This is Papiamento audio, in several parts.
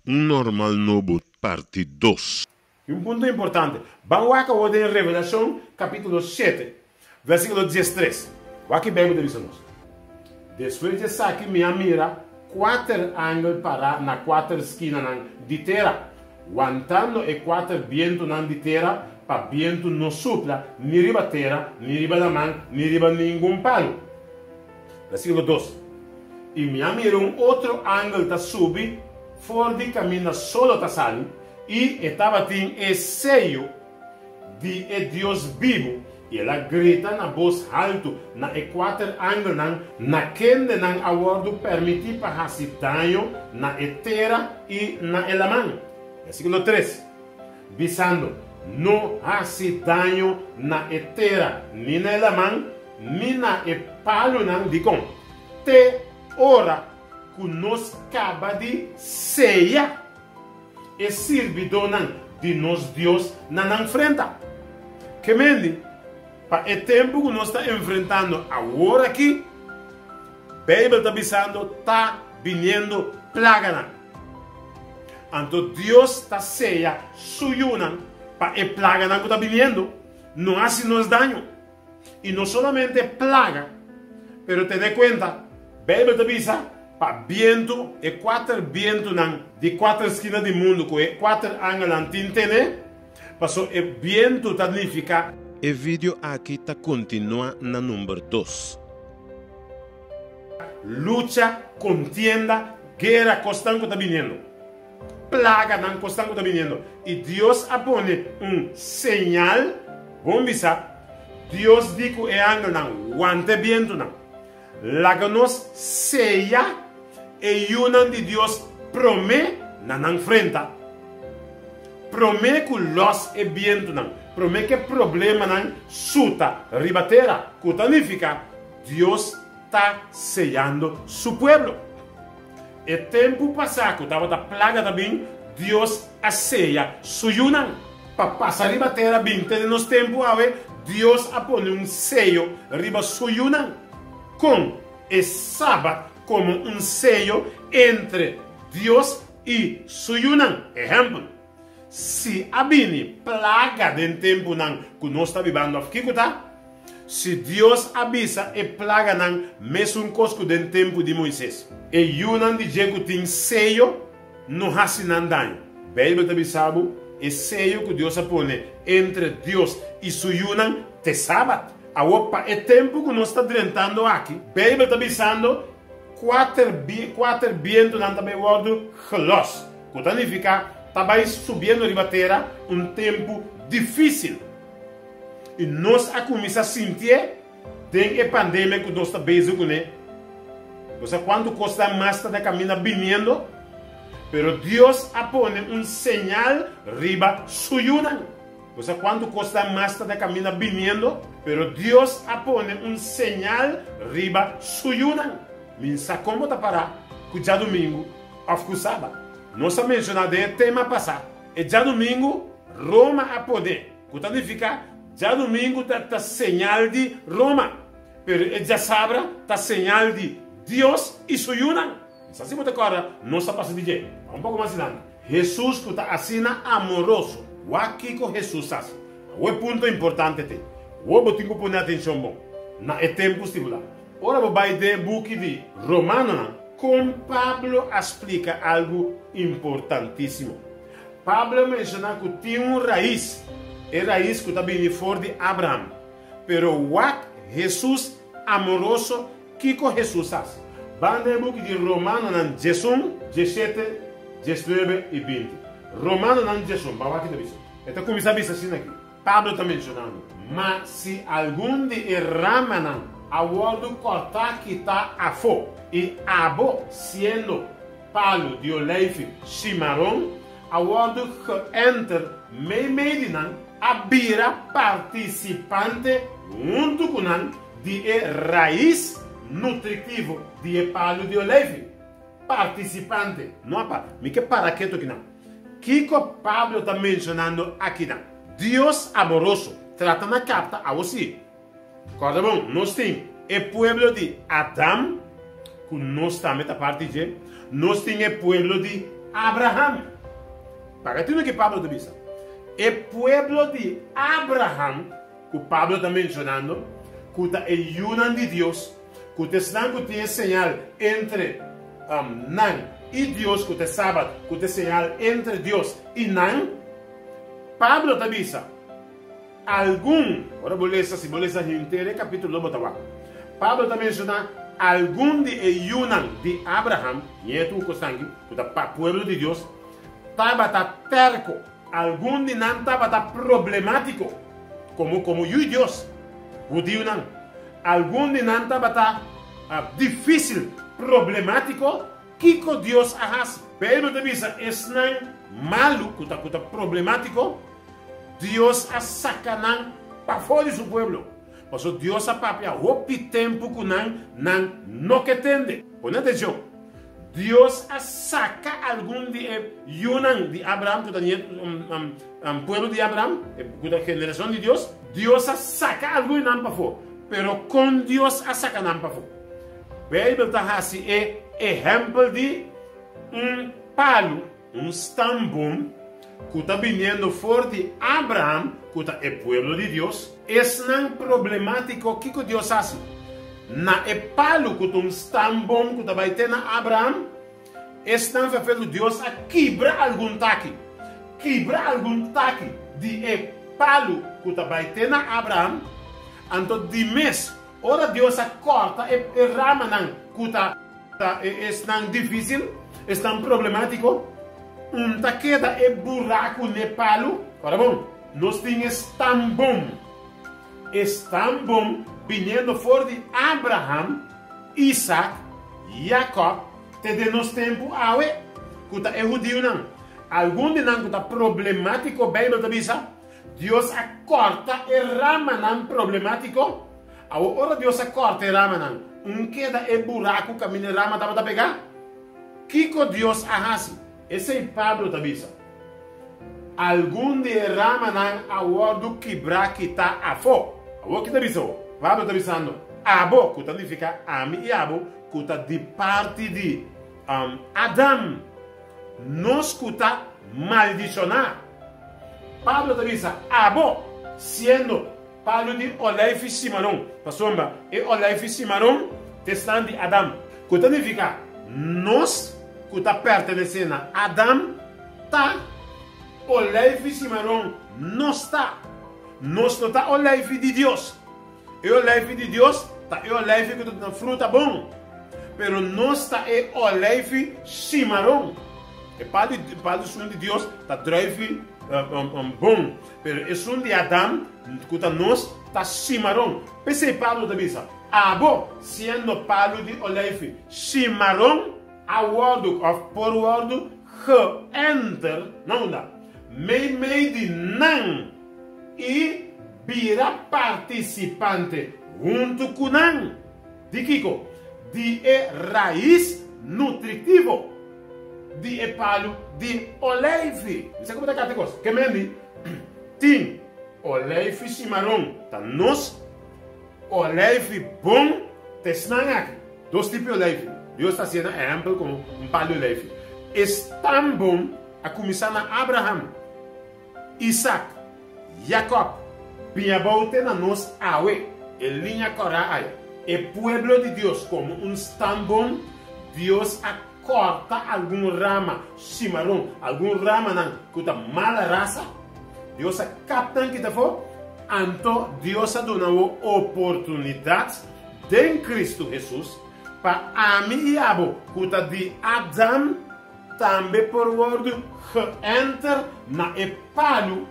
Un normal nobo parti dos. I un punto importante, ban wak awor den Revelashon kapítulo shete, versíkulo diestres. Wak ki Beibel ta bisa nos. Despues di esaki mi a mira kuater angel pará na kuater skinanan di tera, wantando e kuater bientunan di tera pa bientu no supla ni riba tera, ni riba laman, ni riba ningun palu. Versíkulo dos, I mi a mira un otro angel ta subi for di kaminda solo ta sali, i e tabatin e seyo di e Dios bibu, i el a grita na bos haltu na e kuater angelnan, na kende nan a wòrdu pèrmití pa hasi daño na e tera i na e laman. Versíkulo tres, Bisando, No hasi daño na e tera ni na e laman, ni na e palunan, dikon? Te ora ku nos kaba di seya e sirbidónan di nos Dios na nan frenta. Kemendi, pa e tempu ku nos ta enfrentando awor aki, Beibel ta bisando ta biniendo plaganan. Anto Dios ta seya su yunan pa e plaganan ku ta biniendo no hasi nos daño. I no solamente plaga, pero tene kuenta, Beibel ta bisa pa bientu, e kuater bientunan di kuater skina di mundu ku e kuater angelnan tin tene, paso e bientu ta nifiká. E video aki ta kontinuá na number dos. Lucha, kontienda, guera, kosnan ku ta biniendo. Plaganan, kosnan ku ta biniendo. I Dios a pone un señal, bon bisa, Dios di ku e angelnan, Wanta e bientunan. Laga nos seya e yunan di Dios promé na nan frenta. Promé ku lòs e bientunan, promé ku e problemanan suta riba tera, ku ta nifiká Dios ta seyando su pueblo. E tempu pasá ku tabata plaga ta bin, Dios a seya su yunan. Pa pasa riba tera bin te den nos tempu awe, Dios a pone un seyo riba su yunan. Kon e Sabat komo un seyo entre Dios i su yunan? Ehèmpel, si a bini plaga den tempunan ku nos ta bibando òf kiko ta? Si Dios a bisa e plaganan mesun kos ku den tempu di Moises, e yunan di dje ku tin seyo no hasi nan daño. Beibel ta bisa bo, e seyo ku Dios a pone entre Dios i su yunan t'e Sabat. Awor pa e tempu ku nos ta drentando aki, Beibel ta bisando kuater kuater bientunan ta bai wòrdu gelòs, ku ta nifiká ta bai subiendo riba tera un tempu difísil. I nos a kuminsá sintié den e pandemia ku nos ta bezig kuné. Bo sa kuantu kosnan mas ta na kaminda biniendo? Pero Dios a pone un señal riba su yunan. Bo sa kuantu kosnan mas ta na kaminda biniendo? Pero Dios a pone un señal riba su yunan. Mi sa kon bo ta pará ku djadumingu òf ku sabat. Nos a menshoná den e tema pasá, e djadumingu Roma a pone. Ku ta nifiká djadumingu ta ta señal di Roma, pero e djasabra ta señal di Dios i su yunan. Mi sa si bo ta kòrda, nos a pasa di dje. Ba un poko mas dilanti. Hesus ku ta asina amoroso. Wak kiko Hesus hasi. Awor e punto importante t'e, awor bo tin ku pone atenshon bon na e tempu stipulá. Ora bo bai den e buki di Romanonan, kon Pablo a splika algu importantísimo. Pablo a menshoná ku tin un rais, e rais ku ta bini for di Abraham. Pero wak Hesus amoroso kiko Hesus hasi. Ban den e buki di Romanonan diesun, dieshete, diesnuebe i binti. Romanonan diesun, ban wak ki ta bisa. E ta kuminsá bisa asina aki. Pablo ta menshonando, Ma si algun di e ramanan a wòrdu kòrtá kitá afó, i abo, siendo Palu di oleifi shimaron a wòrdu geënter meimei di nan, a bira partisipante huntu ku nan di e rais nutritivo di e palu di oleifi. Partisipante, no apart. Mi ke para ketu akinan. Kiko Pablo ta menshonando akinan? Dios amoroso trata na kapta awo si. Kòrda bon, nos tin e pueblo di Adam, ku nos tambe ta parti dje. Nos tin e pueblo di. Abraham. Paga tino ki Pablo ta bisa. E pueblo di Abraham, ku Pablo ta menshonando, ku ta e yunan di Dios, ku ta esnan ku tin e señal entre nan i Dios, ku ta e Sabat, ku ta e señal entre Dios i nan, Pablo ta bisa, Algun, ora bo lesa, si bo lesa henter e kapítulo bo ta wak, Pablo ta menshoná algun di e yunan di Abraham, ñetu ku kosnan aki, ku ta pa pueblo di Dios, tabata tèrko, algun di nan tabata problemátiko, komo komo yu di Dios, hudiunan, algun di nan tabata difísil, problemátiko. Kiko Dios a hasi? Beibel ta bisa esnan malu ku ta ku ta problemátiko, Dios a saka nan pafó di su pueblo. Pasobra Dios a papia hopi tempu ku nan, nan no ke tende. Pone atenshon, Dios a saka algun di e yunan di Abraham, ku ta pueblo di Abraham, ku ta generashon di Dios, Dios a saka algun di nan pafó. Pero kon Dios a saka nan pafó? Beibel ta hasi e ehèmpel di un palu, un stamboom, ku ta biniendo for di Abraham, ku ta e pueblo di Dios. Esnan problemátiko, kiko Dios hasi? Na e palu ku ta un stamboom ku ta bai te na Abraham, esnan ferfel ku Dios a kibra algun taki, kibra algun taki di e palu ku ta bai te na Abraham, anto di mes Ora Dios a kòrta e ramanan ku ta esnan difísil, esnan problemátiko, un ta keda e buraku n'e palu. Ora bon, nos tin e stambom, e stambom biniendo for di Abraham, Isak, Jakòb, te den nos tempu awe, ku ta e hudiunan. Algun di nan ku ta problemátiko, Beibel ta bisa, Dios a kòrta e ramanan problemátiko. Awor, ora Dios a kòrta e ramanan, un keda e buraku kaminda e rama tabata pegá. Kiko Dios a hasi? Esei Pablo ta bisa, Algun di e ramanan a wòrdu kibrá kitá afó. Awor ki ta bisa bo? Pablo ta bisando, Abo, ku ta nifiká ami i abo, ku ta di parti di Adam, nos ku ta maldishoná. Pablo ta bisa, Abo, siendo palu di oleifi simaron, pasobra e oleifi simaron ta esnan di Adam, ku ta nifiká nos ku ta pertenesé na Adam ta oleifi simaron nos ta. Nos no ta oleifi di Dios. E oleifi di Dios ta e oleifi ku ta duna fruta bon, pero nos ta e oleifi shimaron. E palu di palu esun di Dios ta druifi bon, pero esun di Adam, ku ta nos, ta shimaron. P'esei Pablo ta bisa, Abo, siendo palu di oleifi shimaron, a wòrdu òf por wòrdu geënter, na unda? Meimei di nan. I bira partisipante huntu ku nan. Di kiko? Di e rais nutritivo di e palu di oleifi. Mi sa ku bo ta kata e kos. Ke men di tin oleifi shimaron ta nos oleifi bon ta esnan aki. Dos tipo di oleifi. Dios ta hasié na ehèmpel komo un palu di oleifi. Esnan bon a kuminsá na Abraham. Isak, Jakòb, bin abou te na nos awe, e liña kòrá ai. E pueblo di Dios komo un stambom, Dios a kòrta algun rama shimaron, algun ramanan ku ta mala rasa, Dios a kap nan kita afó, anto Dios a duna bo oportunidat den Kristu Hesus pa ami i abo ku ta di Adam, Tambe por wòrdu geënter na e palu,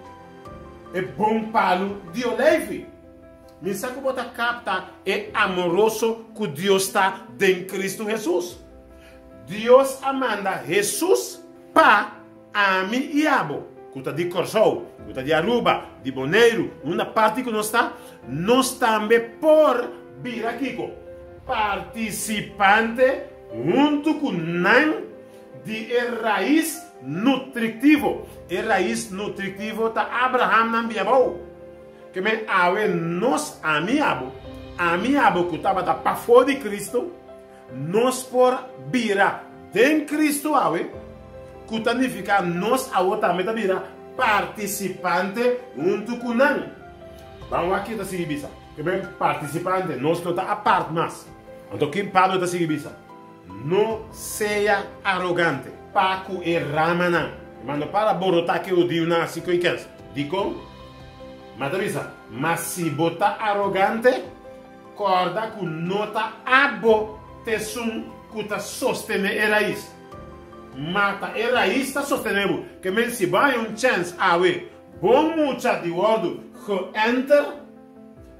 e bon palu di oleifi. Mi sa ku bo ta kapta e amoroso ku Dios ta den Kristu Hesus. Dios a manda Hesus pa ami i abo, ku ta di Kòrsou, ku ta di Aruba, di Boneiru, unda parti ku nos ta, nos tambe por bira kiko? Partisipante Huntu ku nan di e rais nutritivo. E rais nutritivo ta Abraham nan bia abou. Ke men awe nos, ami abo, ami abo ku tabata pafó di Kristu, nos por bira den Kristu awe. Ku ta nifiká nos awor tambe ta bira partisipante huntu ku nan. Ban wak ki ta sigui bisa. Ke men partisipante, nos no ta apart mas. Anto ki Pablo ta sigui bisa? No sea arogante pa ku e ramanan. Ma no para borotá ku e hudiunan hasi ku e kens. Dikon? Ma ta bisa, Ma si bo ta arogante, kòrda ku no ta abo t'esun ku ta sostené e rais, ma ta e rais ta sostené bo. Ke men si bo haña un chèns awe, bon mucha di wòrdu geënter,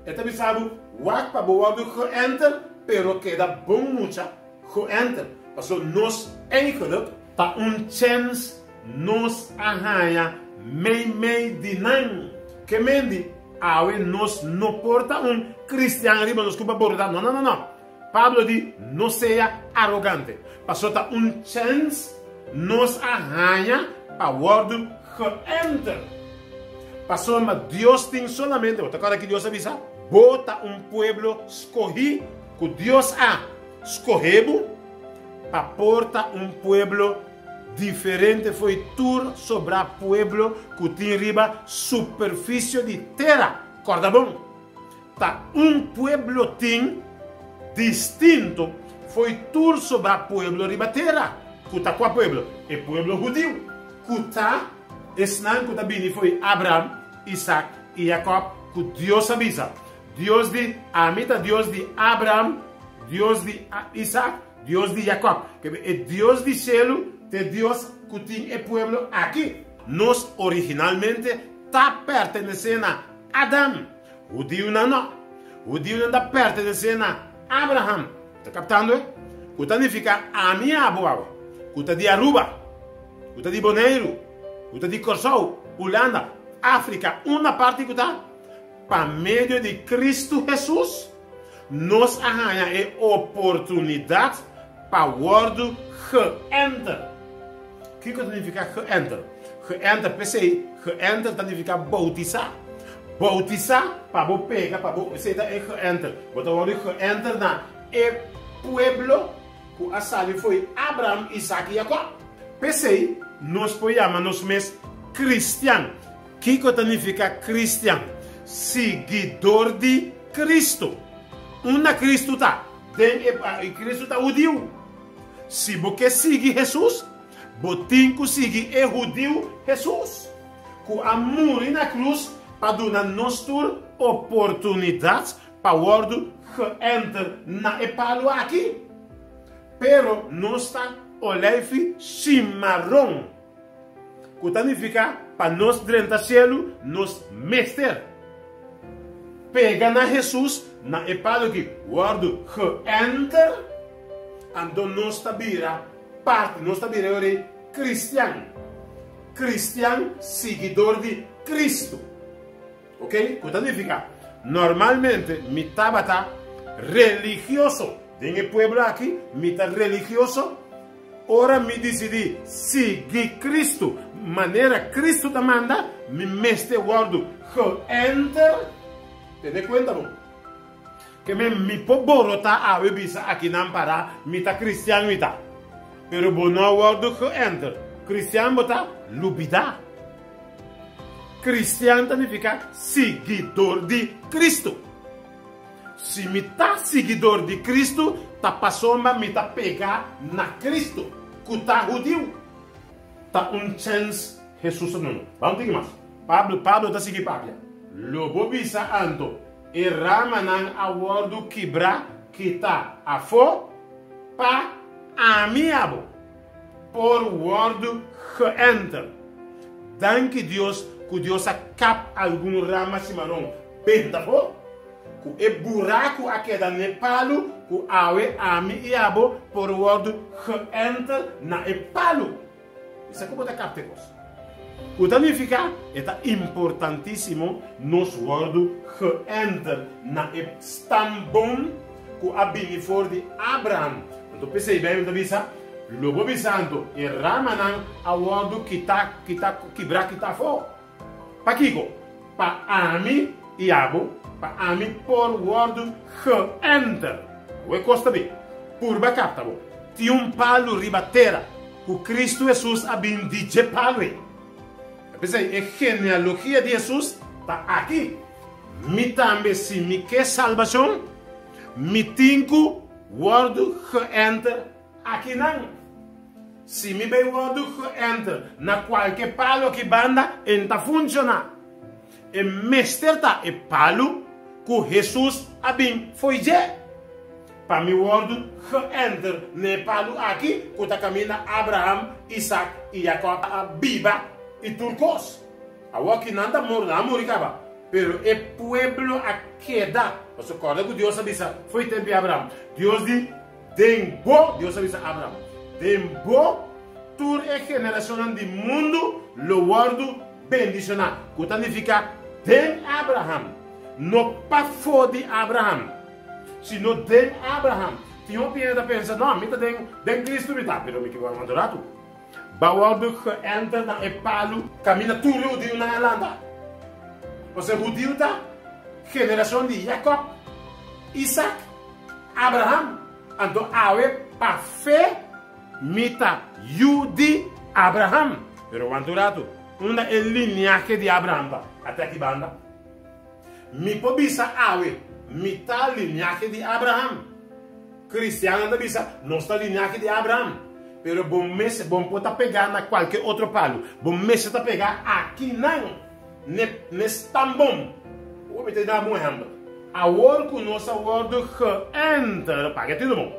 E ta bisa bo, Wak pa bo wòrdu geënter, pero keda bon mucha geënter. Pasobra nos eigenlijk ta un chèns nos a haña meimei di nan. Ke men di, awe nos no por ta un kristian riba nos ku pa bordá. No, no, no, no. Pablo di, No sea arogante. Pasobra ta un chèns nos a haña pa wòrdu geënter. Pasobra Dios tin solamente, bo ta kòrda ki Dios a bisa? Bo ta un pueblo skohí, ku Dios a skohe bo pa por ta un pueblo diferente fo'i tur sobrá pueblo ku tin riba superfisio di tera. Kòrda bon! Ta un pueblo tin distinto fo'i tur sobrá pueblo riba tera. Ku ta kua pueblo? E pueblo hudiu, ku ta esnan ku ta bini fo'i Abraham, Isak i Jakòb, ku Dios a bisa, Dios di, Ami ta Dios di Abraham, Dios di Isak, Dios di Jakòb. Kebe e Dios di shelu ta e Dios ku tin e pueblo aki. Nos originalmente ta pertenesé na Adam. Hudiunan no. Hudiunan ta pertenesé na Abraham. Ta kaptando e? Ku ta nifiká ami abo awe, ku ta di Aruba, ku ta di Boneiru, ku ta di Kòrsou, Hulanda, Afrika, unda parti ku ta, pa medio di Kristu Hesus, nos a haña e oportunidat pa wòrdu geënter. Kiko ta nifiká geënter? Geënter, p'esei, geënter ta nifiká boutisá. Boutisá pa bo pega, pa bo, esei ta e geënter. Bo ta wòrdu geënter na e pueblo ku a sali fo'i Abraham, Isak i Jakòb. P'esei, nos por yama nos mes kristian. Kiko ta nifiká kristian? Siguidor di Kristu. Unda Kristu ta? Den e, Kristu ta hudiu. Si bo ke sigui Hesus, bo tin ku sigui e hudiu Hesus, ku a muri na krus pa duna nos tur oportunidat pa wòrdu geënter na e palu aki. Pero nos ta oleifi shimaron, ku ta nifiká pa nos drenta shelu nos mester pega na Hesus na e palu aki, wòrdu geënter. Anto nos ta bira parti, nos ta bira yora ei kristian. Kristian, siguidor di Kristu. Ok? Ku ta nifiká? Normalmente mi tabata religioso. Den e pueblo aki mi ta religioso. Ora mi disidí sigui Kristu manera Kristu ta manda, mi mester wòrdu geënter. Tene kuenta bo. Ke men mi por borota awe bisa akinan para mi ta cristian mi ta. Pero bo no a wordo geënter. Cristian bo ta? Lubida. Cristian ta nifica siguidor di Cristo. Si mi ta siguidor di Cristo ta pasobra mi ta pega na Cristo cu ta hudiu. Ta un chens Jesus a duna. Ban tiki mas. Pablo Pablo ta sigui papia. Lo bo bisa anto, e ramanan a wòrdu kibrá kitá afó pa ami abo por wòrdu geënter. Danki Dios ku Dios a kap algun rama simaron benta afó, ku e buraku a keda n'e palu ku awe ami i abo por wòrdu geënter na e palu. Esaki ku bo ta kapta e kos. Ku ta nifiká e ta importantísimo nos wòrdu geënter na e stambon ku a bini for di Abraham. Anto p'esei Beibel ta bisa, Lo bo bisa anto, e ramanan a wòrdu kitá, kitá, kibrá, kitá afó. Pakiko? Pa ami i abo, pa ami por wòrdu geënter. Awor e kos ta bin. Purba kapta bo. Tin un palu riba tera. ku Kristu Hesus a bin di dje palu ei. P'esei e genealogia di Hesus ta aki. Mi tambe si mi ke salbashon, mi tin ku wòrdu geënter akinan. Si mi bai wòrdu geënter na kualke palu aki banda, e no ta funshoná. E mester ta e palu ku Hesus a bin fo'i dje. Pa mi wòrdu geënter na e palu aki ku ta kaminda Abraham, Isak i Jakòb a biba i tur kos. Awor ki nan ta mor, nan a muri kaba, pero e pueblo a keda. Pasobra kòrda ku Dios a bisa fo'i tempu di Abraham. Dios di, Den bo, Dios a bisa Abraham, den bo tur e generashonnan di mundu lo wòrdu bendishoná, ku ta nifiká den Abraham, no pafó di Abraham. Sino den Abraham. Tin hopi hende ta pensa, No, mi ta den den Cristo mi ta, pero mi ke wak un ratu. Ba wòrdu geënter na e palu kaminda tur e hudiunan a lanta. Pasobra e hudiu ta generashon di Jakòb, Isak, Abraham. Anto awe pa fe mi ta yu di Abraham. Pero wak un ratu, unda e liniahe di Abraham ta? Ate aki banda. Mi por bisa awe, mi ta liniahe di Abraham. Cristiannan ta bisa, nos ta liniahe di Abraham. Pero bo mester, bo por ta pegá na cualke otro palu. Bo mester ta pegá akinan, n'e, n'e stambom. Awor mi ta duna bo un ehempel. Awor cu nos a wordo geënter, paga tino bon,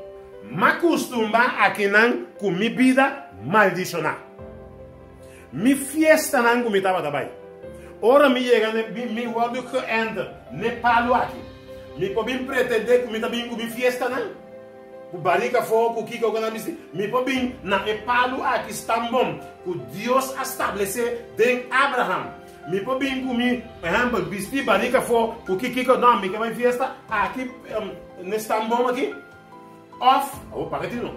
m'a custumba akinan cu mi bida maldicioná. Mi fiestanan ku mi tabata bai. Ora mi yega n'e mi mi wòrdu geënter n'e palu aki. Mi por bin pretendé ku mi ta bin ku mi fiestanan? Ku barika afó, ku kiko ku nan bisti? Mi por bin na e palu aki stambon ku Dios a stablesé den Abraham. Mi por bin ku mi, por ehèmpel, bistí barika afó ku kikiko? No, mi ke bai fiesta aki n'e stambon aki. Òf, awor paga tinu,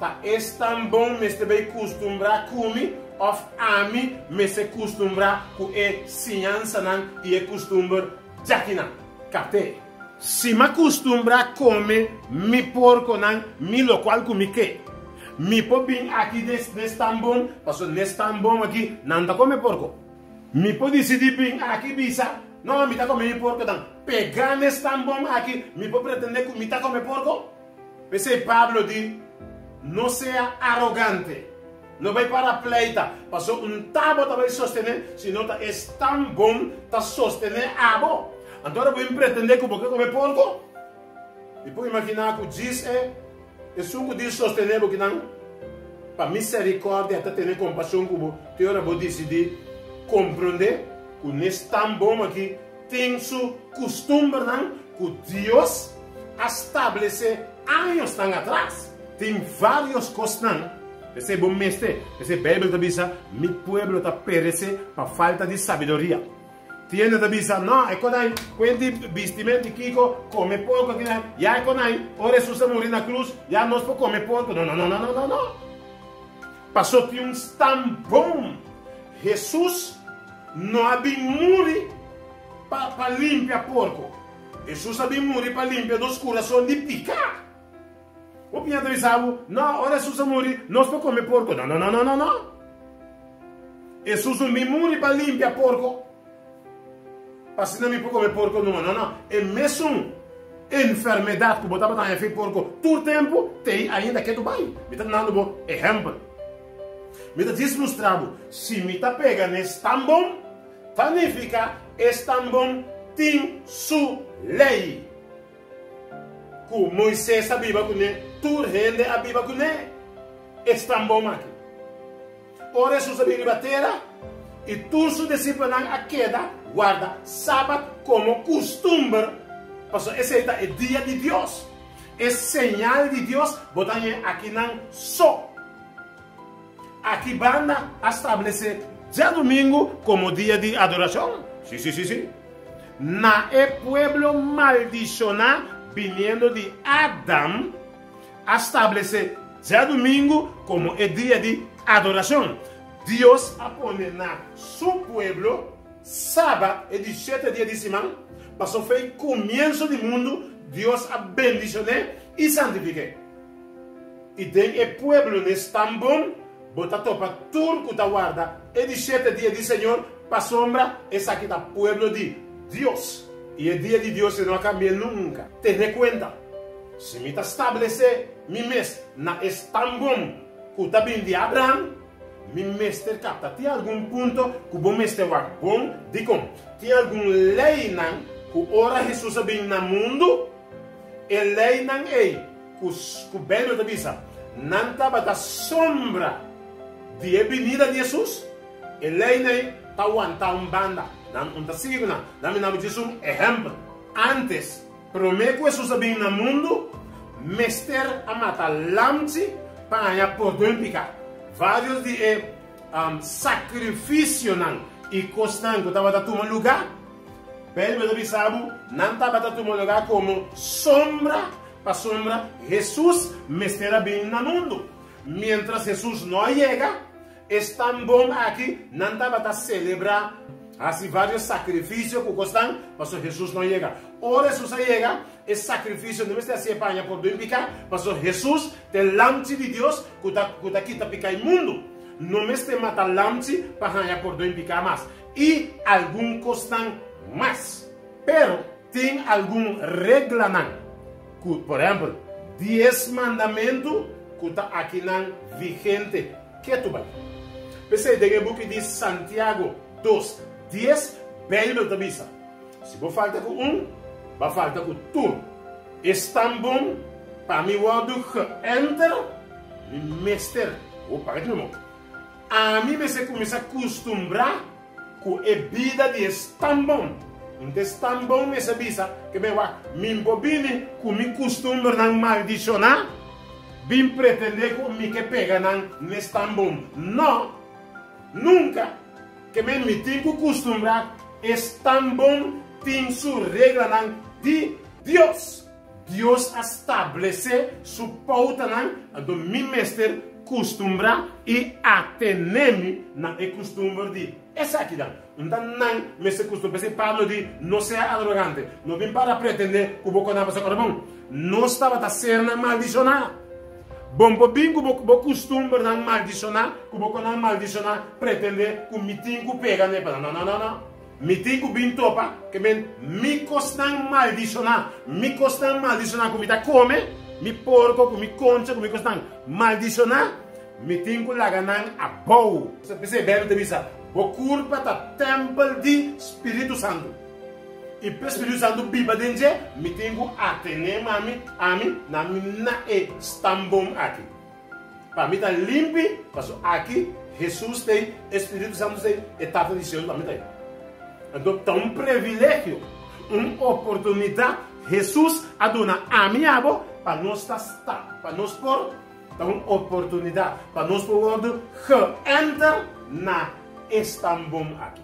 ta esnan bon mester bay kustumbrá ku mi òf ami mester kustumbrá ku e siñansanan i e kustumber djakinan? Kapt'é. Si m'a kustumbrá kome mi porkonan mi lokual ku mi ke, mi por bin aki n'esnan bon, pasobra n'esnan bon aki nan ta kome porko. Mi por disidí bin aki bisa, No, mi ta kome mi porkonan. Pegá n'e stambom aki, mi por pretendé ku mi ta kome porko? P'esei Pablo di, No sea arogante. No bai para pleita, pasobra un ta bo ta bai sostené, sino ta e stambom ta sostené abo. Anto ora bo bin pretendé ku bo ke kome porko, mi por imaginá ku djis e Esun ku di sostené bo kinan pa miserikòrdia ta tene kompashon ku bo te ora bo disidí komprondé ku nes tan bon aki tin su kustumbernan ku Dios a stablesé añosnan atras. Tin vários kosnan, p'esei bo mester, p'esei Beibel ta bisa, Mi pueblo ta peresé pa falta di sabiduria. Tienda ta bisa, No, e konai kuenti bistimenti kiko, kome porko kinan, ya e konai, ora Hesus a muri na krus, ya nos por kome porko. No, no, no, no, no, no, no. Paso tin un stambom. Hesus no a bin muri pa pa limpia porko. Hesus a bin muri pa limpia nos kurason di piká. Bo piña ta bisa bo, No, ora Hesus a muri, nos por kome porko. No, no, no, no, no, no. Hesus no bin muri pa limpia porko, pa asina mi por kome porko numa. No, no. E mesun enfermedat ku bo tabata haña fe porko tur tempu, t'ei ainda ketu bai. Mi ta dunando bo ehèmpel. Mi ta djis mustra bo, si mi ta pega n'e stambom, ta nifiká e stambom tin su lei. Ku Moises a biba kuné, tur hende a biba kuné. E stambom aki. Ora Hesus a bin riba tera, i tur su disipelnan a keda warda Sabat komo kustumber, pasobra esei ta e dia di Dios. E señal di Dios bo ta haña akinan so. Aki banda a stablesé djadumingu komo dia di adorashon. Sí, sí, sí, sí. Na e pueblo maldishoná biniendo di Adam, a stablesé djadumingu komo e dia di adorashon. Dios a pone na Su pueblo Sabat, e di shete dia di siman, pasobra fei kumienso di mundu Dios a bendishon'é i santifik'é. I den e pueblo n'e stan bon. Bo ta topa tur ku ta warda e di shete dia di Señor, pasobra esaki ta pueblo di Dios, i e dia di Dios e no a kambia nunka. Tene kuenta, si mi ta stablesé mi mes na e stambom ku ta bin di Abraham, mi mester kapta. Tin algun punto ku bo mester wak bon. Dikon? Tin algun leinan ku ora Hesus a bin na mundu, e leinan ei ku ku Beibel ta bisa nan tabata sombra di e binida di Hesus, e leinan ei ta wanta un banda. Nan no ta sigui ku nan. Nan mi nan djis un ehèmpel. Ántes, promé ku Hesus a bin na mundu, mester a mata lamchi pa haña pordon piká. Vários di e sakrifisionan i kosnan ku tabata tuma lugá, Beibel ta bisa bo, nan tabata tuma lugá komo sombra Pasobra Hesus mester a bin na mundu. Miéntras Hesus no a yega, e stambom aki nan tabata selebrá, hasi vários sakrifisio ku kosnan, pasobra Hesus no a yega. Ora Hesus a yega, e sakrifisio no mester hasié pa haña pordon piká, pasobra Hesus ta e Lamchi di Dios ku ta ku ta kita piká e mundu. No mester mata lamchi pa haña pordon piká mas i algun kosnan mas. Pero tin algun reglanan ku, por ehèmpel, Dies Mandamentu ku ta akinan vigente ketu bai. P'esei den e buki di Santiago dos, dies, Beibel ta bisa, Si bo falta ku un, bo a falta ku tur. Estan bon pa mi wòrdu geënter, mi mester, oh, paga di mi Ami mester kuminsá kustumbrá Ku e bida di e stambon. Un ta e stambon mester bisa ke mi wak, Mi por bini ku mi kustumbernan maldishoná, bin pretendé ku mi ke pega nan n'e stambon. No! Nunka! Ke men mi tin ku kustumbrá e stambon tin su reglanan di Dios. Dios a stablesé su poutanan, anto mi mester kustumbrá i atené mi na e kustumber di esakinan. Un ta nan mester kustumbrá. P'esei Pablo di, No sea arogante. No bin para pretendé ku bo koná pasobra ora bon, nos tabata sernan maldishoná. Bon por bin ku bo bo kustumbernan maldishoná, ku bo koná maldishoná, pretendé ku mi tin ku pega n'e palabra. No, no, no, no. Mi tin ku bin topa ke men mi kosnan maldishoná, mi kosnan maldishoná ku mi ta kome, mi porko ku mi koncha ku mi kosnan maldishoná, mi tin ku laga nan abou. P'esei Beibel ta bisa, Bo kurpa ta tèmpel di Spiritu Santu, i p'e Spiritu Santu biba den dje, mi tin ku atené mami ami na mi na e stambom aki. Pa mi ta limpi, paso aki Hesus t'ei, e Spiritu Santu t'ei, e Tata di Cielo tambe t'ei. Anto ta un previlegio, un oportunidad Hesus a duna ami i abo pa nos ta sta, pa nos por, ta un oportunidad pa nos por wordo geënter na e stambom aki.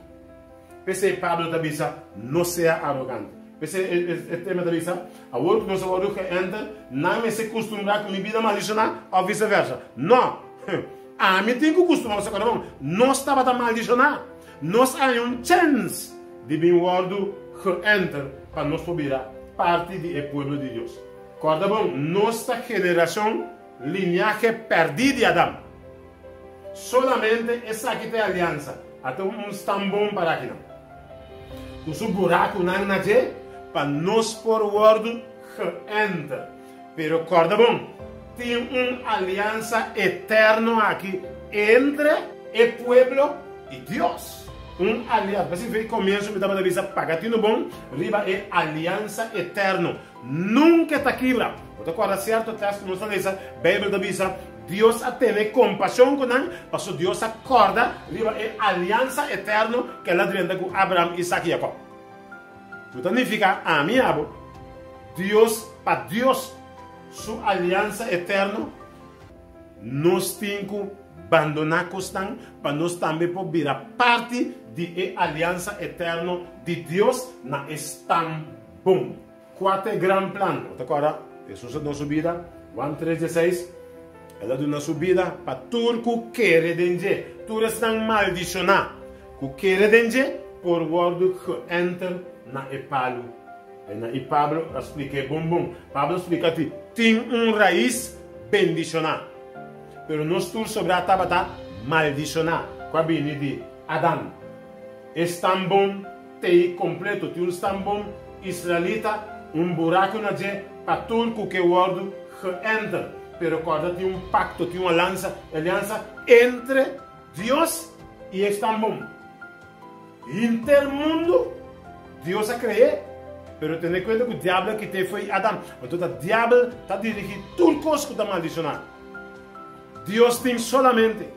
P'esei Pablo ta bisa, No sea arogante. P'esei e tema ta bisa, Awor ku nos a wòrdu geënter, nan mester kustumbrá ku mi bida maldishoná òf viseversa. No! Ami tin ku kustumbrá pasobra kòrda bon, nos tabata maldishoná. Nos a haña un chèns di bin wòrdu geënter pa nos por bira parti di e pueblo di Dios. Kòrda bon, nos ta generashon liniahe pèrdí di Adam. Solamente esaki ta e aliansa. Ata un stambon para akinan, ku su burakunan na dje, pa nos por wòrdu geënter. Pero kòrda bon, tin un aliansa eterno aki entre e pueblo i Dios. Un aliansa. P'esei fe komienso mi tabata bisa paga tinu bon riba e aliansa eterno. Nunka e ta kibra. Bo ta kòrda sierto tèst ku nos ta lesa, Beibel ta bisa, Dios a tene kompashon ku nan, pasobra Dios a kòrda riba e aliansa eterno ku el a drenta ku Abraham, Isak i Jakòb. Ku ta nifiká ami i abo, Dios, pa Dios su aliansa eterno, nos tin ku bandoná kosnan pa nos tambe por bira parti di e aliansa eterno di Dios na e stam bon. Kua ta e gran plan? Bo ta kòrda Hesus a duna su bida? Juan tres dieseis, El a duna su bida pa tur ku kere den dje. Tur esnan maldishoná ku kere den dje por wòrdu geënter na e palu. I Pablo a splik'é bon bon. Pablo a splika ti tin un rais bendishoná. Pero nos tur sobrá tabata maldishoná, ku a bini di Adam. E stambom t'ei kompleto, tin un stambom israelita, un buraku na dje pa tur ku ke wòrdu geënter. Pero kòrda tin un pakto, tin un alansa, aliansa, entre Dios i e stambom. Henter mundu Dios a kre'é, pero tene kuenta ku diabel a kit'é fo'i Adam. Anto ta diabel ta dirigí tur kos ku ta maldishoná. Dios tin solamente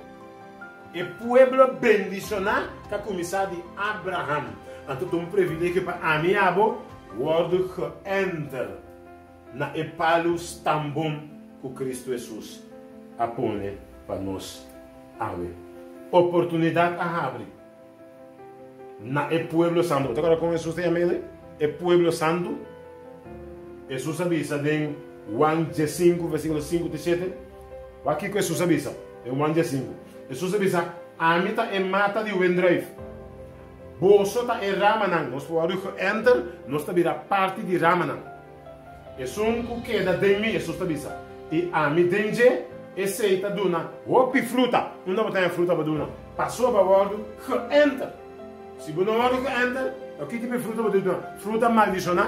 e pueblo bendishoná ku a kuminsá di Abraham. Anto ta un privilegio pa ami i abo wòrdu geënter na e palu stambon ku Kristu Hesus a pone pa nos awe. Oportunidat a habri. Na e pueblo santu. Bo ta kòrda kon Hesus ta yama elei? E pueblo santu. Hesus a bisa den Juan diesinku versíkulo sinku te shete. Wak kiko Hesus a bisa den Juan diesinku. Hesus a bisa, Ami ta e mata di wendruif. Boso ta e ramanan. Nos por wòrdu geënter, nos ta bira parti di ramanan. Esun ku keda den mi, Hesus ta bisa, i ami den dje, esei ta duna hopi fruta. Unda bo ta haña fruta pa duna? Pasobra bo a wòrdu geënter. Si bo no wòrdu geënter, lo ki tipo di fruta bo ta duna? Fruta maldishoná.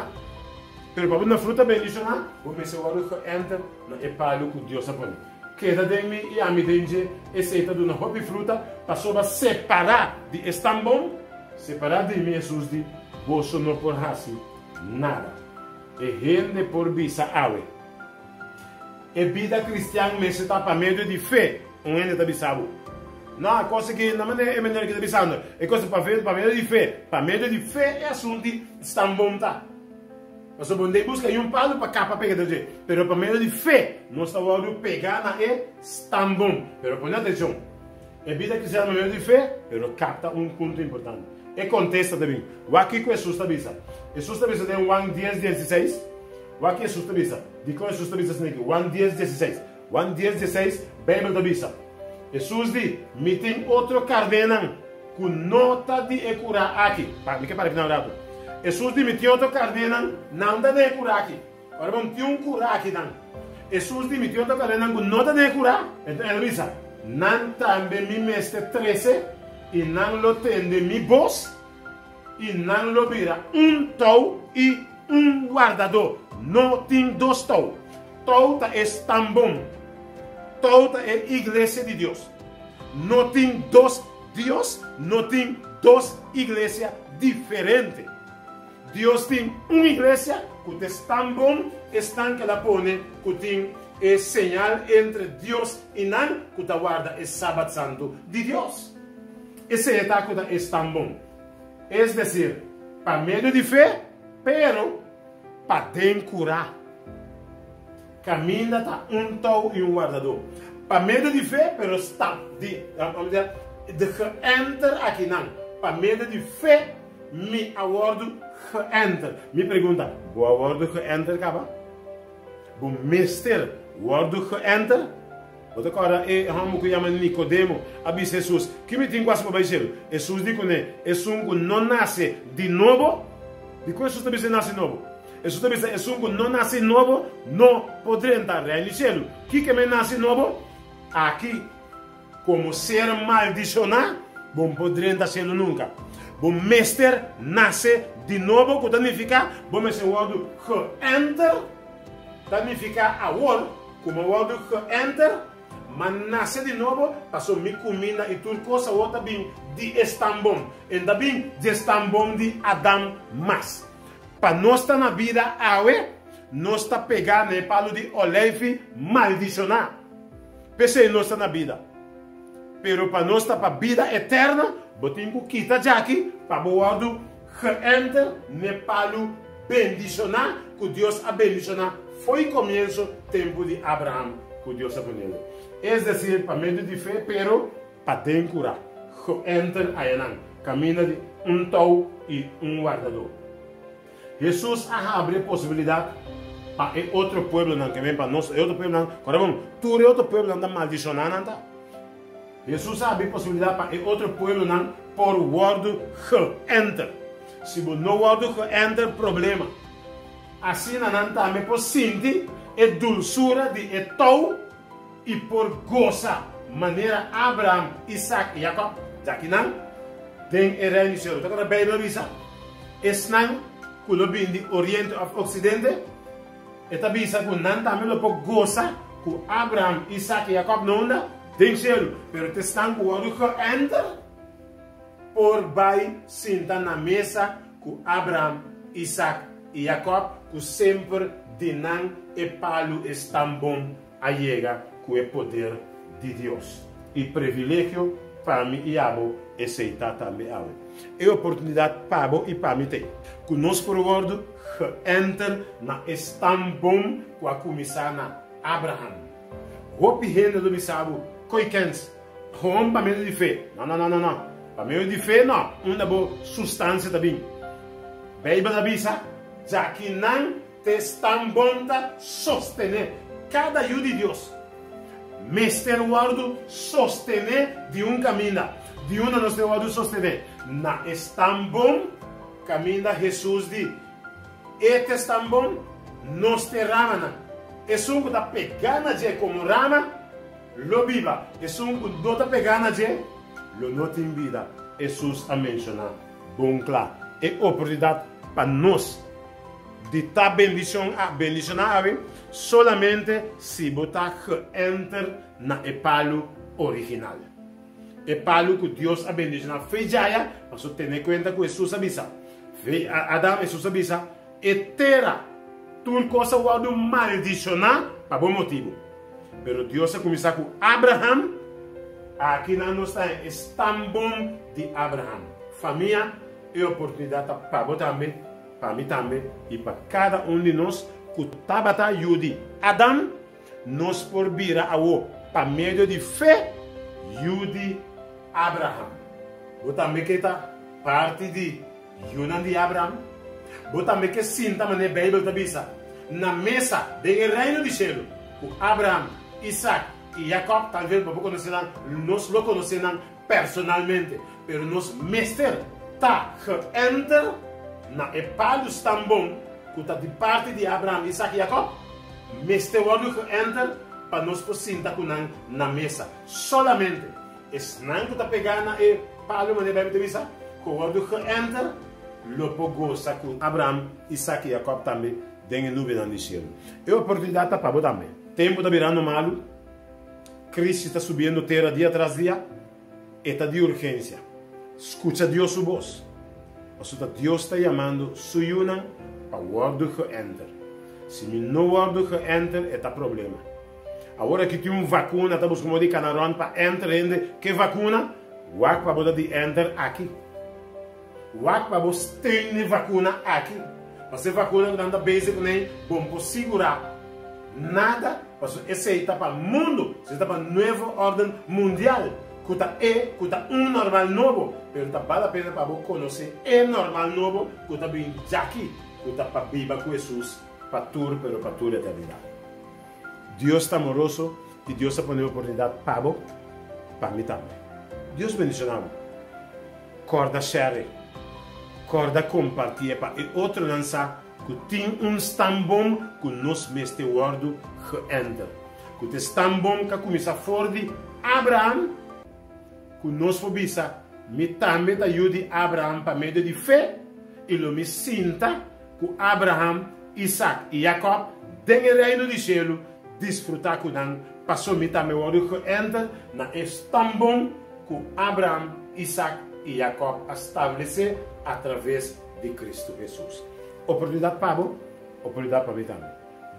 Pero pa bo duna fruta bendishoná, bo mester wòrdu geënter na e palu ku Dios a pone. Keda den mi i ami den dje, esei ta duna hopi fruta, pasobra separá di e stambon, separá di mi, Hesus di, boso no por hasi Nada. E hende por bisa awe. E bida kristian mester ta pa medio di fe, un hende ta bisa bo. No, e kos aki na manera e manera ki ta bisando. E kos ta pa medio di fe. Pa medio di fe e asuntu stan bon ta. Pasobra bo no buska niun palu pa kapa pega den dje. Pero pa medio di fe nos ta wòrdu pega na e stan bon. Pero pone atenshon. E bida kristian pa medio di fe, pero kapta un punto importante. E kontesta ta bin. Wak kiko Hesus ta bisa. Hesus ta bisa den Juan dies dieseis. Wak ki Hesus ta bisa. Dikon Hesus ta bisa asina aki? Juan dies dieseis. Juan dies dieseis, Beibel ta bisa, Hesus di, Mi tin otro karnénan ku no ta di e kurá aki. Pa, mi ke para aki na un ratu. Hesus di, Mi tin otro karnénan, nan ta den e kurá aki. Ora bo tin un kurá akinan. Hesus di, Mi tin otro karnénan ku no ta den e kurá. Enton el a bisa, Nan tambe mi mester trese, i nan lo tende mi bos, i nan lo bira un tou i un wardadó. No tin dos tou. Tou ta e stambon. Tou ta e iglesia di Dios. No tin dos Dios, no tin dos iglesia diferente. Dios tin un iglesia ku ta estan bon, esnan ku el a pone ku tin e señal entre Dios i nan ku ta warda e Sabat santu di Dios. Esei ta ku ta estan bon. Es desir, pa medio di fe, pero pa den kurá. Kaminda ta un tou i un wardadó. Pa medio di fe, pero stap di, de geënter akinan, pa medio di fe, Mi a wòrdu geënter. Mi pregunta, bo a wòrdu geënter kaba? Bo mester wòrdu geënter? Bo ta kòrda e hòmber ku yama Nikodemo a bisa Hesus, Ki mi tin ku hasi pa bai shelu? Hesus di kuné, Esun ku no nase di nobo. Dikon Hesus ta bisa nase nobo? Hesus ta bisa, Esun ku no nase nobo no por drenta Reino di shelu. Kiko e nase nobo? Aki. Komo ser maldishoná, bo no por drenta shelu nunka. Bo mester nase di nobo, ku ta nifiká bo mester wòrdu geënter, ta nifiká awor ku mi a wòrdu geënter, m'a nase di nobo, pasobra mi kuminda i tur kos awor ta bin di e stambom. E no ta bin di e stambom di Adam mas. Pa nos ta na bida awe, nos ta pegá na e palu di oleifi maldishoná. P'esei nos ta na bida. Pero pa nos ta pa bida eterno, bo tin ku kita djaki pa bo wòrdu geënter n'e palu bendishoná ku Dios a bendishoná fo'i komienso tempu di Abraham ku Dios a ponele. Es desir, pa medio di fe, pero pa den kurá, geënter ayanan, kaminda di un tou i un wardadó. Hesus a habri e posibilidat pa e otro pueblonan, ke men pa nos, e otro pueblonan, kòrda bon, tur e otro pueblonan ta maldishoná nan ta. Hesus a habri e posibilidat pa e otro pueblonan por wòrdu geënter. Si bo no wòrdu geënter, problema. Asina nan tambe por sinti e dulsura di e tou. i por gosa manera Abraham, Isaac i Jacob, djakinan den e Reino di Cielo. Ta kora Bijbel a bisa, esnan ku lo bin di oriente òf oksidente, e ta bisa ku nan tambe lo por gosa ku Abraham, Isaac i Jacob na unda? Den cielo. Pero ta esnan ku wòrdu geënter por bai sinta na mesa ku Abraham, Isaac i Jacob, ku semper di nan e palu e stambon a yega ku e poder di Dios. I privilegio pa mi i abo esei ta tambe awe. E oportunidat pa bo i pa mi t'ei ku nos por wòrdu geënter na e stambon ku a kuminsá na Abraham. Hopi hende lo bisa bo, Koe kens, gewoon pa medio di fe. No, no, no, no, no. Pa medio di fe no, unda bo sustansia ta bin. Beibel a bisa, Djakinan Te stambon ta sostené kada yu di Dios. Mester wòrdu sostené di un kaminda. Di unda nos ta wòrdu sostené? Na e stambon kaminda Hesus di, E te stambon, nos te ramanan. Esun ku ta pegá na dje komo rama, lo biba. Esun ku no ta pegá na dje, lo no tin bida. Hesus a menshoná bon kla e oportunidat pa nos. Di ta bendicion a bendiciona awe solamente si bo ta geenter na e palu original. E palu cu Dios a bendiciona fe djaya, paso tene cuenta cu Jesus a bisa, fe Adam, Jesus a bisa, e tera, tur cos a wordo maldiciona pa bo motibo. Pero Dios a cuminsa cu Abraham, aki nan nos ta e stamboom di Abraham. Famia, e oportunidad ta pa bo tambe. Pa mi tambe i pa kada un di nos ku tabata yu di Adam, nos por bira awo pa medio di fe yu di Abraham. Bo tambe ke ta parti di yunan di Abraham? Bo tambe ke sinta manera Beibel ta bisa, na mesa den e Reino di shelu ku Abraham, Isak i Jakòb? Talves bo por konosé nan, nos lo konosé nan Personalmente, pero nos mester ta geënter na e palu stambon ku ta di parti di Abraham, Isak i Jakòb, mester wòrdu geënter pa nos por sinta ku nan na mesa. Solamente esnan ku ta pegá na e palu, manera Beibel ta bisa, ku wòrdu geënter, lo por gosa ku Abraham, Isak i Jakòb tambe den e nubenan di shelu. E oportunidat ta pa bo tambe. Tempu ta birando malu. Crisis ta subiendo tera dia tras dia, e ta di urgencia. Scucha Dios su bos, pasobra ta Dios ta yamando su yunan pa wordo geënter. Si mi no wordo geënter e ta problema. Awor aki tin un vacuna ta busca modo di cana rond pa enter hende ke vacuna, wak pa bo ta di enter aki. Wak pa bo steun e vacuna aki. Pasobra e vacuna cu nan ta bezig cuney bon por sigura nada. Pasobra esei ta pa mundu, esei ta pa nuevo orden mundial, ku ta e ku ta un normal nobo, pero ta bal la pena pa bo konosé e normal nobo ku ta bin djaki, ku ta pa biba ku Hesus pa tur pero pa tur eternidat. Dios ta amoroso i Dios a pone oportunidat pa bo, pa mi tambe. Dios bendishoná bo. Kòrda share, kòrda kompartié pa e otronan sa Ku tin un stamboom ku nos mester wòrdu geënter. Ku ta e stamboom ku a kuminsá for di Abraham, ku nos por bisa, Mi tambe ta yu di Abraham pa medio di fe, i lo mi sinta ku Abraham, Isak i Jakòb den e Reino di shelu, disfrutá ku nan, paso mi tambe wòrdu geënter na e stamboom ku Abraham, Isak i Jakòb a stablesé atraves di Cristo Jesus. Oportunidad pa bo, oportunidad pa mi tambe.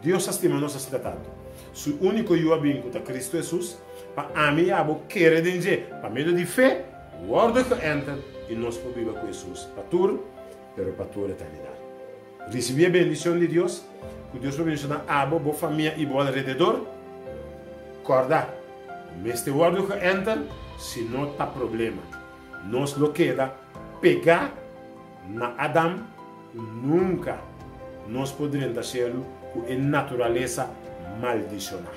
Dios a stima nos asina tantu. Su unico Yu a bin cu ta Cristo Jesus, pa ami i abo kere den dje pa medio di fe, wordo geënter i nos por biba cu Jesus pa tur, pero pa tur eternidad. Ricibi e bendicion di Dios, cu Dios por bendiciona abo, bo famia i bo alrededor. Corda, bo mester wordo geënter, si no ta problema. Nos lo keda pega Na Adam nunka nos por drenta shelu ku e naturalesa maldishoná.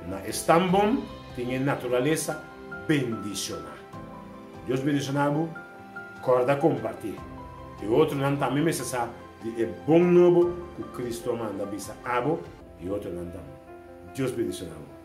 Na e stambom tin e naturalesa bendishoná. Dios bendishoná bo, kòrda kompartí. E otronan tambe mester sa di e bon nobo ku Kristu a manda bisa abo i otronan tambe. Dios bendishoná bo.